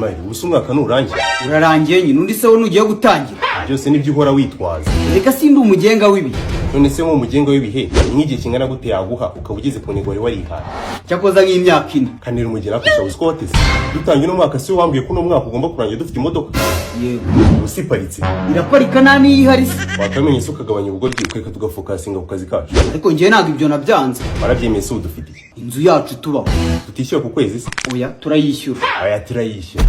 Smile, ubu umwaka nurangira? Urarangiye nyine, undi se wo nugiye gutangira? Byose nibyo uhora witwaza. Reka, sindi umugenga w'ibihe. None se nk'umugenga w'ibihe, ni nk'igihe kingana gute yaguha ukaba ugeze ku ntego wari warihaye? Cyakoza nk'imyaka 4. Kanira umugera hakurya, uzi ko wateze dutangira uno mwaka, si wambwiye ko uno mwaka ugomba kurangira dufite imodoka? Yego. Ubu siparitse? Iraparika, nta n'iyo ihari se. Wakamenye se ukagabanya ubugoryi, ukareka tugafokasinga ku kazi kacu. Ariko njyewe ntabwo ibyo nabyanze. Warabyemeye se, ubu dufite iki? Inzu yacu tubaho. Tutishyura ku kwezi se? Oya, turayishyura. Aya, turayishyura.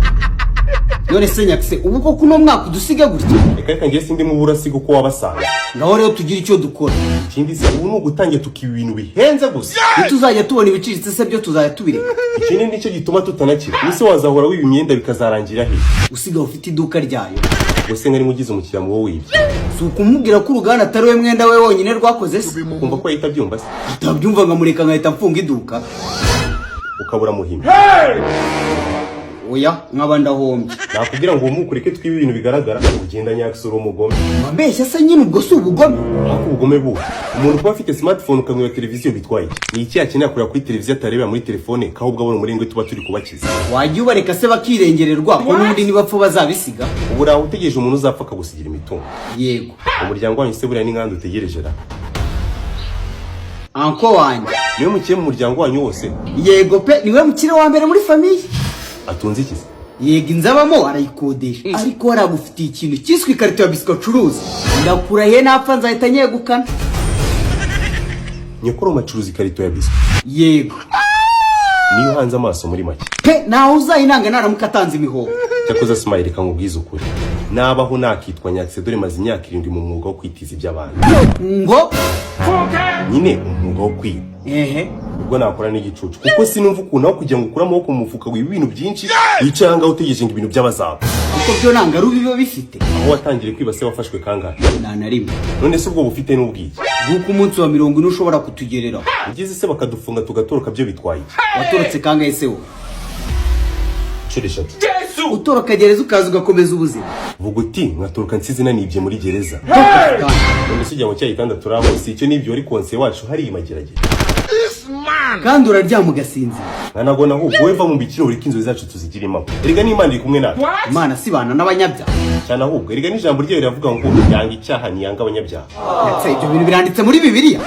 None se nyakise, ubu koko uno mwaka udusige gutya? Reka reka, njye sindi mu burasiga uko wabasanga. Ngaho rero tugire icyo dukora. Ikindi se ubu ni ugutangira tukiba ibintu bihenze gusa. Ntituzajya tubona ibiciriritse se, byo tuzajya tubireka. Ikindi nicyo gituma tutanakira. Ese wazahora wiba imyenda bikazarangira he? Usigaye ufite iduka ryayo. Ubwo se nkari mugize umukiriya mu wo wibye? Si ukumubwira ko uruganda atari we mwenda we wonyine rwakoze se? Ukumva ko yahita abyumva se? Utabyumva nkamureka nkahita mfunga iduka. Ukabura muhima. Oya, nkaba ndahombye. Nakubwira ngo umukureke twibe ibintu bigaragara, ugenda nyakisura umugome. Mbeshya se nyine, ubwo si ubugome? Ariko ubugome buhe? Umuntu kuba afite smartphone ukamwiba televiziyo bitwaye iki? Ni iki yakenera kureba kuri televiziyo atarebera muri telefone, ko ahubwo abona umurengwe tuba turi kubakiza? Wajya ubareka se bakirengererwa, ko n'ubundi nibapfa bazabisiga. Ubu uraho utegereje umuntu uzapfa akagusigira imitungo. Yego. Umuryango wanyu se buriya n'inganda utegereje ra? Uncle wanjye. Niwe mukire mu muryango wanyu wose? Yego pe, niwe mukire wa mbere muri famille. Atunze iki se? Yego, inzu abamo arayikodesha, ariko waragufitiye ikintu cyiswe ikarito ya biswi acuruza. Ndakurahiye, napfa nzahita nyegukana. Nyokoroma acuruza ikarito ya biswi? Yego. Niyo uhanze amaso muri make? Pe, ntawe uzayinanga naramuka atanze imihoho. Cyakoze Smile, reka nkubwize ukuri, nabaho nakitwa nyakise, dore maze imyaka 7 mu mwuga wo kwitiza iby'abandi. Ngo? Nyine umwuga wo kwiba. Ehe. Ubwo nakora n'igicucu, kuko sinumva ukuntu aho kugira ngo ukure amaboko mu mufuka wiba ibintu byinshi, wicaye ahangaha utegereje ngo ibintu by'abazaba. Kuko byo ntabwo ari biba bifite. Aho watangiriye kwiba se wafashwe kangahe? Nta na rimwe. None se ubwo bufite n'ubwiki? Bw'uko umunsi wa 40 ushobora kutugereraho. Ugize se bakadufunga tugatoroka, byo bitwaye iki? Watorotse kangahe se wowe? Inshuro 3. Utoroka gereza ukaza ugakomeza ubuzima? Vuga uti nkatoroka nsize nanibye muri gereza. None se ujya mu cyayi gitanda turaho, si icyo n'ibyo wari konseye wacu hariya imageragere? Kandi uraryama ugasinzira? Nkanagona. Ahubwo wowe va mu bikiro, ureke inzozi zacu tuzigira impamo. Erega n'Imana iri kumwe natwe. Imana sibana n'abanyabyaha. Cyane ahubwo, erega n'ijambo ryayo riravuga ngo yanga icyaha, ntiyanga abanyabyaha. Ndetse ibyo bintu biranditse muri Bibiliya?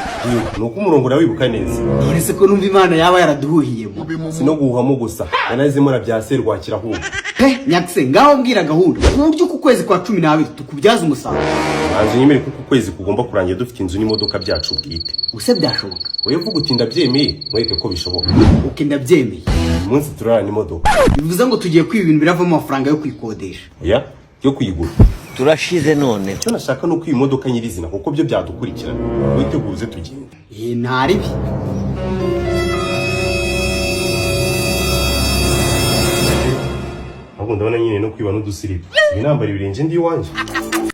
Ni uko umurongo urawibuka neza. None se ko numva Imana yaba yaraduhuhiyemo? Si no guhuhamo gusa, yanazemo na bya serwakira ahubwo. Pe nyakise, ngaho mbwira gahunda ku buryo uku kwezi kwa 12 tukubyaza umusaruro. Banza unyemere ko uku kwezi kugomba kurangira dufite inzu n'imodoka byacu bwite. Use byashoboka? Wowe vuga uti ndabyemeye, mwereke ko bishoboka. Okay, ndabyemeye. Uyu munsi turarana imodoka. Bivuze ngo tugiye kwiba ibintu biravamo amafaranga yo kwikodesha. Oya, yo kuyigura. Turashize none. Icyo nashaka ni uko iyi modoka nyirizina, kuko byo byadukurikirana. Witeguze tugende. Eh, nta ribi. Ahubwo ndabona nyine no kwiba n'udusiripa, ibi nambara ibirenge ndi iwanjye.